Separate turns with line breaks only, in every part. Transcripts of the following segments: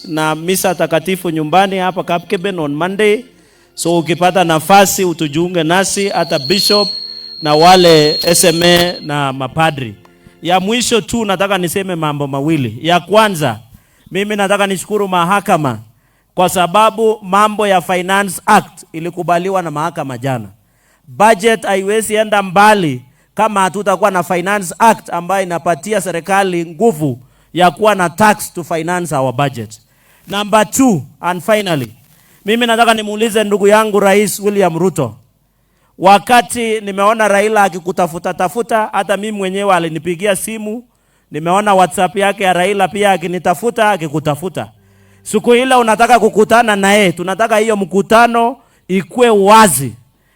Na misa takatifu nyumbani hapa Kapkeben on Monday. So ukipata nafasi utujiunge nasi, hata bishop na wale SMA na mapadri. Ya mwisho tu nataka niseme mambo mawili. Ya kwanza, mimi nataka nishukuru mahakama kwa sababu mambo ya Finance Act ilikubaliwa na mahakama jana. Budget haiwezi enda mbali kama hatutakuwa na Finance Act ambayo inapatia serikali nguvu ya kuwa na tax to finance our budget. Number two, and finally, mimi nataka nimuulize ndugu yangu Rais William Ruto. Wakati nimeona Raila akikutafuta tafuta, hata mimi mwenyewe alinipigia simu, nimeona WhatsApp yake ya Raila pia akinitafuta akikutafuta. Siku ile unataka kukutana naye, tunataka hiyo mkutano ikue wazi.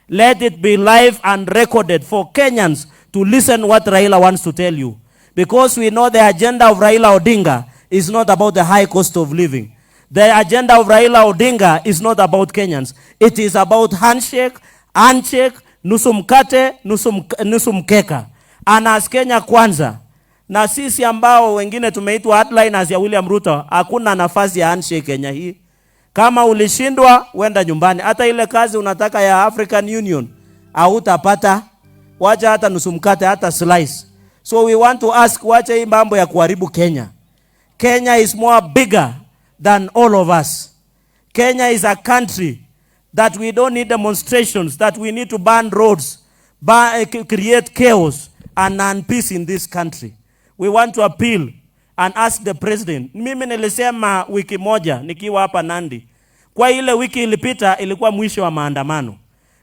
Let it be live and recorded for Kenyans to listen what Raila wants to tell you. Because we know the agenda of Raila Odinga is not about the high cost of living. The agenda of Raila Odinga is not about Kenyans. It is about handshake, handshake, nusu mkate, nusu mkeka. And as Kenya Kwanza, na sisi ambao wengine tumeitwa hardliners ya William Ruto, hakuna nafasi ya handshake Kenya hii. Kama ulishindwa, wenda nyumbani. Hata ile kazi unataka ya African Union hautapata. Wacha hata nusu mkate, hata slice. So we want to ask, wacha hii mambo ya kuharibu Kenya. Kenya is more bigger than all of us. Kenya is a country that we don't need demonstrations, that we need to ban roads, create chaos and unpeace in this country. We want to appeal and ask the president. Mimi nilisema wiki moja nikiwa hapa Nandi. Kwa ile wiki ilipita ilikuwa mwisho wa maandamano.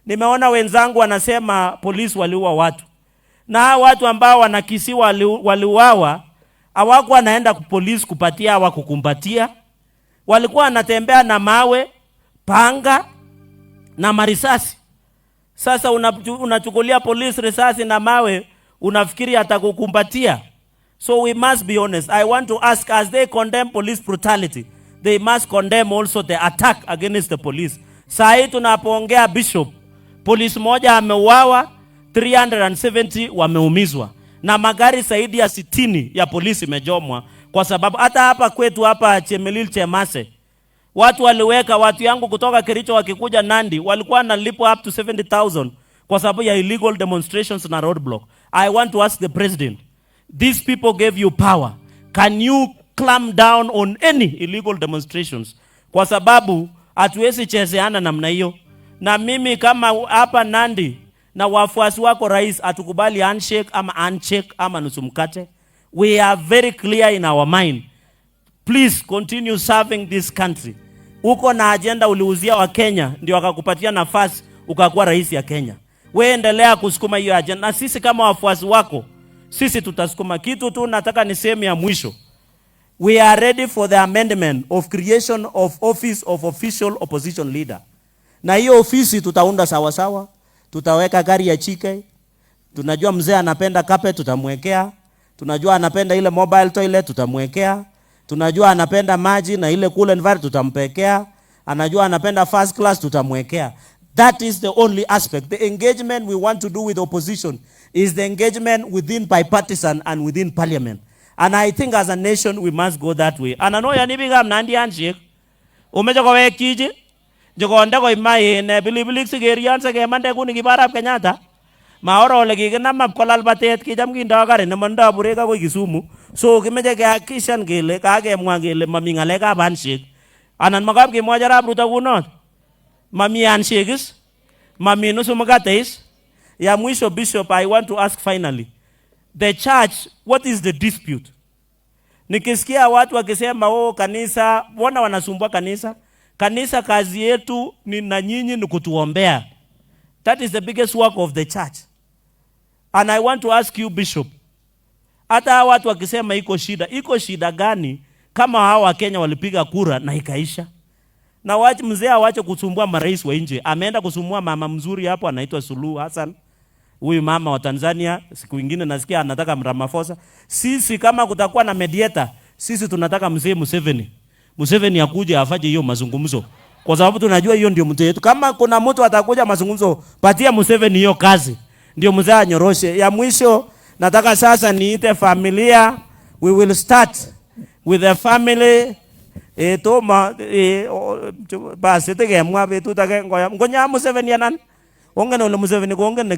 Nimeona wenzangu wanasema polisi waliua watu. Na hao watu ambao wanakisiwa waliuawa hawakuwa wanaenda polisi kupatia au kukumbatia. Walikuwa wanatembea na mawe, panga na marisasi. Sasa unachukulia polisi risasi na mawe, unafikiri atakukumbatia? So we must be honest. I want to ask, as they condemn police brutality, they must condemn also the attack against the police. Saa hii tunapoongea, Bishop, polisi moja ameuawa, 370 wameumizwa na magari zaidi ya 60 ya polisi imechomwa, kwa sababu hata hapa kwetu hapa Chemelil Chemase watu waliweka watu yangu kutoka Kericho wakikuja Nandi walikuwa wanalipwa up to 70,000 kwa sababu ya illegal demonstrations na roadblock. I want to ask the president, these people gave you power. Can you clamp down on any illegal demonstrations? Kwa sababu hatuwezi chezeana namna hiyo. Na mimi kama hapa Nandi na wafuasi wako rais, hatukubali handshake ama handshake ama nusu mkate. We are very clear in our mind. Please continue serving this country. Uko na agenda uliuzia Wakenya, ndio wakakupatia nafasi ukakuwa rais ya Kenya. We endelea kusukuma hiyo agenda, na sisi kama wafuasi wako, sisi tutasukuma. Kitu tu nataka ni sehemu ya mwisho. We are ready for the amendment of creation of office of official opposition leader. Na hiyo ofisi tutaunda sawa sawa, tutaweka gari ya chike. Tunajua mzee anapenda carpet, tutamwekea. Tunajua anapenda ile mobile toilet, tutamwekea. Tunajua anapenda maji na ile cool environment, tutampekea. Anajua anapenda first class, tutamwekea. That is the only aspect. The engagement we want to do with opposition is the engagement within bipartisan and within parliament. And I think as a nation we must go that way. And I know yani bigam Nandi handshake. Umeche kowek chichi nyokonde koib ma pilipilik sikerion sikemande kuni kibarab Kenyatta. Maoro ole kikinam kolal batet, kicham kindoo gari nemondoo burek akoi Kisumu. So kimeche kehakikishan kele kakemwa kele mami ng'alekab handshake. Anan makap kemwochi arap Ruto kunot. Mami handshake is, mami nusu mkate is. Ya mwisho, Bishop, I want to ask finally. The church, what is the dispute? Nikisikia watu wakisema, "Oh, kanisa, mbona wanasumbua kanisa?" Kanisa kazi yetu ni na nyinyi ni kutuombea. That is the biggest work of the church. And I want to ask you, Bishop, hata hawa watu wakisema iko shida, iko shida gani kama hawa Wakenya walipiga kura na ikaisha? Na wache mzee awache kusumbua marais wa nje. Ameenda kusumbua mama mzuri hapo anaitwa Suluhu Hassan. Huyu mama wa Tanzania, siku ingine nasikia anataka Ramaphosa. Sisi kama kutakuwa na mediator, sisi tunataka mzee Museveni. Museveni akuje afanye hiyo mazungumzo. Kwa sababu tunajua hiyo ndio mtu yetu. Kama kuna mtu atakuja mazungumzo, patia Museveni hiyo kazi. Ndio mzee anyoroshe. Ya mwisho nataka sasa niite familia. We will start with the family. Tomo basi tikemwa betut age ngoyam ngonya Museveni anan ongen ole Museveni kongen ne